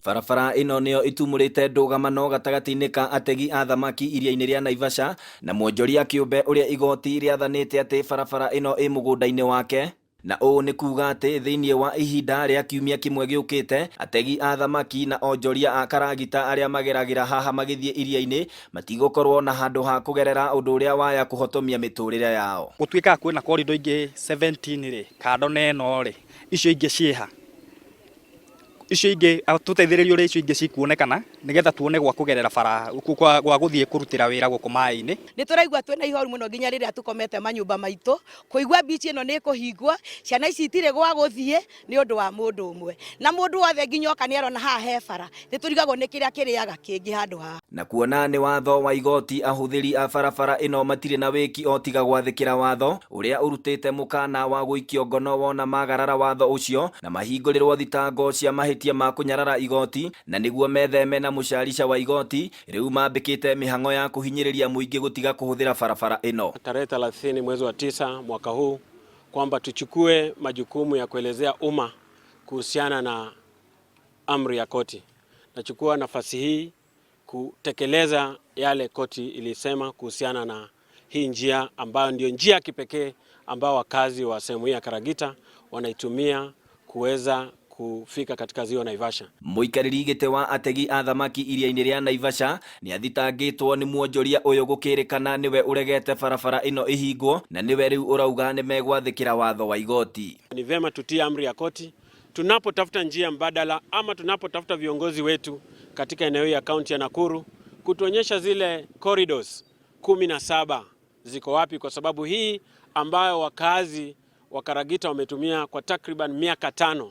Barabara ĩno nĩyo ĩtumũrĩte ndũgamano gatagatĩ-inĩ ka ategi a thamaki iria-inĩ rĩa Naivasha na mwonjoria kĩũmbe ũrĩa igoti rĩathanĩte atĩ barabara ĩno ĩ mũgũnda-inĩ wake. Na ũũ nĩ kuuga atĩ thĩinĩ wa ihinda rĩa kiumia kĩmwe gĩũkĩte, ategi a thamaki na onjoria a karagita arĩa mageragĩra haha magĩthiĩ iria-inĩ matigũkorwo na handũ ha kũgerera ũndũ ũrĩa waya kũhotomia mĩtũrĩre yao. Gũtuĩkaga kwĩna corridor ingĩ 17 rĩ, kando na ĩno rĩ, icio ingĩ ciĩha? Icio ingĩ tũteithĩrĩrio ũrĩa icio ingĩ cikuonekana nĩgetha tuone gwa kũgerera bara gwa gũthiĩ kũrutĩra wĩra gũkũ maĩ-inĩ. Nĩ tũraigua twĩna ihoru mũno nginya rĩrĩa tũkomete manyũmba maitũ kũigua beach ĩno nĩ ĩkũhingwo, ciana ici itirĩ gwa gũthiĩ nĩ ũndũ wa mũndũ ũmwe. Na mũndũ wothe nginya oka nĩ arona haha he bara, nĩ tũrigagwo nĩ kĩrĩa kĩrĩaga kĩngĩ handũ haha. Na kuona nĩ watho wa igoti ahũthĩri a barabara ĩno matirĩ na wĩki o tiga gwathĩkĩra watho ũrĩa ũrutĩte mũkana wa gũikio ngono wona magarara watho ũcio na mahingũrĩrwo thitango cia mahĩtia ma kũnyarara igoti na nĩguo metheme na mũcarica wa igoti rĩu mambĩkĩte mĩhang'o ya kũhinyĩrĩria mũingĩ gũtiga kũhũthĩra barabara ĩno. Tarehe 30 mwezi wa 9 mwaka huu kwamba tuchukue majukumu ya kuelezea umma kuhusiana na amri ya koti. Nachukua nafasi hii kutekeleza yale koti ilisema kuhusiana na hii njia ambayo ndio njia ya kipekee ambao wakazi wa sehemu hii ya Karagita wanaitumia kuweza kufika katika ziwa Naivasha. Mũikarĩri gĩtĩ wa ategi a thamaki iria-inĩ rĩa Naivasha nĩ athitangĩtwo nĩ mwonjoria ũyũ gũkĩrĩkana nĩwe ũregete barabara ĩno ĩhingwo na nĩwe rĩu ũrauga nĩ megwathĩkĩra watho wa igoti. Ni vema tutii amri ya koti tunapotafuta njia mbadala ama tunapotafuta viongozi wetu katika eneo ya kaunti ya Nakuru kutuonyesha zile corridors 17 ziko wapi, kwa sababu hii ambayo wakazi wa Karagita wametumia kwa takriban miaka 5,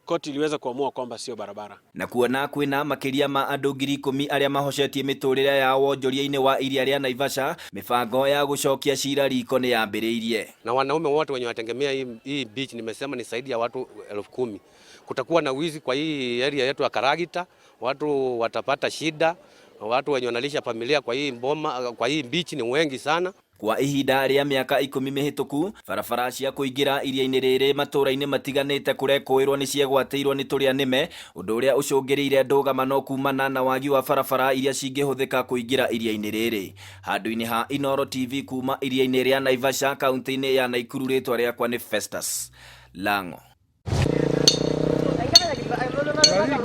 koti iliweza kuamua kwamba sio barabara. Na kuona kwĩna makĩria ma andũ 10,000 arĩa mahocetie mĩtũrĩre yao wonjoria-inĩ wa iria rĩa Naivasha, mĩbango ya gũcokia cira riko nĩ yambĩrĩirie. Na wanaume wote wenye wanategemea hii beach, nimesema ni zaidi ya watu 10,000. Kutakuwa na wizi kwa hii area yetu ya Karagita, watu watapata shida, watu wenye wanalisha familia kwa hii mboma, kwa hii beach ni wengi sana. Kwa ihinda rĩa mĩaka 10 mĩhĩtũku, barabara cia kũingĩra iria-inĩ rĩrĩ matũũra-inĩ matiganĩte kũrekũĩrwo nĩ ciegwatĩirwo nĩ tũrĩa nĩme, ũndũ ũrĩa ũcũngĩrĩire ndũgamano kumana na wagi wa barabara iria cingĩhũthĩka kũingĩra iria-inĩ rĩrĩ. Handũ-inĩ ha Inooro TV kuma iria-inĩ rĩa Naivasha kaunti-inĩ ya Nakuru, rĩtwa rĩakwa nĩ Festus Lango.